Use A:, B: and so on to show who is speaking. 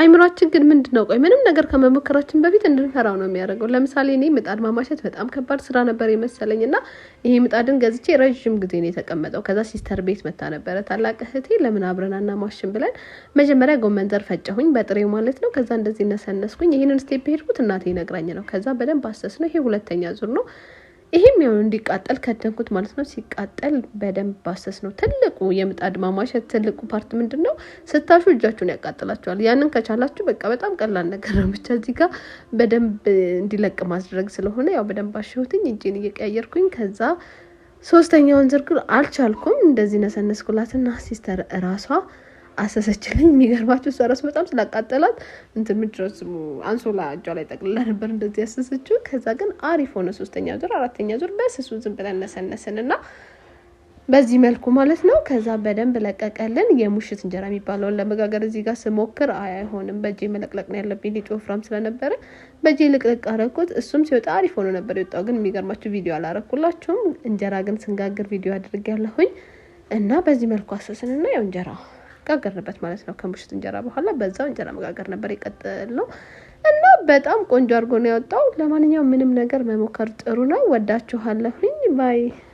A: አይምሯችን ግን ምንድን ነው፣ ቆይ ምንም ነገር ከመሞከራችን በፊት እንድንፈራው ነው የሚያደርገው። ለምሳሌ እኔ ምጣድ ማማሸት በጣም ከባድ ስራ ነበር የመሰለኝ እና ይሄ ምጣድን ገዝቼ ረዥም ጊዜ ነው የተቀመጠው። ከዛ sister ቤት መታ ነበረ ታላቅ እህቴ፣ ለምን አብረን አናማሽም ብለን መጀመሪያ ጎመን ዘር ፈጨሁኝ በጥሬው ማለት ነው። ከዛ እንደዚህ ነሰነስኩኝ። ይህንን step ሄድኩት እናቴ ነግራኝ ነው። ከዛ በደንብ አሰስ ነው። ይሄ ሁለተኛ ዙር ነው። ይሄም ያው እንዲቃጠል ከደንኩት ማለት ነው። ሲቃጠል በደንብ ባሰስ ነው። ትልቁ የምጣድ ማማሸት ትልቁ part ምንድን ነው? ስታሹ እጃችሁን ያቃጥላችኋል። ያንን ከቻላችሁ በቃ በጣም ቀላል ነገር ነው። ብቻ እዚህ ጋር በደንብ እንዲለቅ ማድረግ ስለሆነ ያው በደንብ አሸሁትኝ፣ እጄን እየቀያየርኩኝ። ከዛ ሶስተኛውን ዝርግር አልቻልኩም። እንደዚህ ነሰነስኩላትና sister እራሷ አሰሰችልኝ። የሚገርማችሁ እሷ እራሱ በጣም ስላቃጠላት እንትን ምንድን ነው ስሙ አንሶላ እጇ ላይ ጠቅልላ ነበር እንደዚህ ያሰሰችው። ከዛ ግን አሪፍ ሆነ። ሶስተኛ ዙር፣ አራተኛ ዙር በስሱ ዝም ብለን ነሰነስን እና በዚህ መልኩ ማለት ነው። ከዛ በደንብ ለቀቀልን። የሙሽት እንጀራ የሚባለውን ለመጋገር እዚህ ጋር ስሞክር አይ አይሆንም፣ በእጄ መለቅለቅ ነው ያለብኝ። ሊጡ ወፍራም ስለነበረ በእጄ ልቅልቅ አረኩት። እሱም ሲወጣ አሪፍ ሆኖ ነበር የወጣው። ግን የሚገርማችሁ ቪዲዮ አላረኩላችሁም። እንጀራ ግን ስንጋግር ቪዲዮ አድርጌያለሁኝ እና በዚህ መልኩ አሰስንና ያው እንጀራ ጋገርንበት ማለት ነው። ከሙሽት እንጀራ በኋላ በዛው እንጀራ መጋገር ነበር የቀጠልነው እና በጣም ቆንጆ አድርጎ ነው ያወጣው። ለማንኛውም ምንም ነገር መሞከር ጥሩ ነው። ወዳችኋለሁኝ። Bye።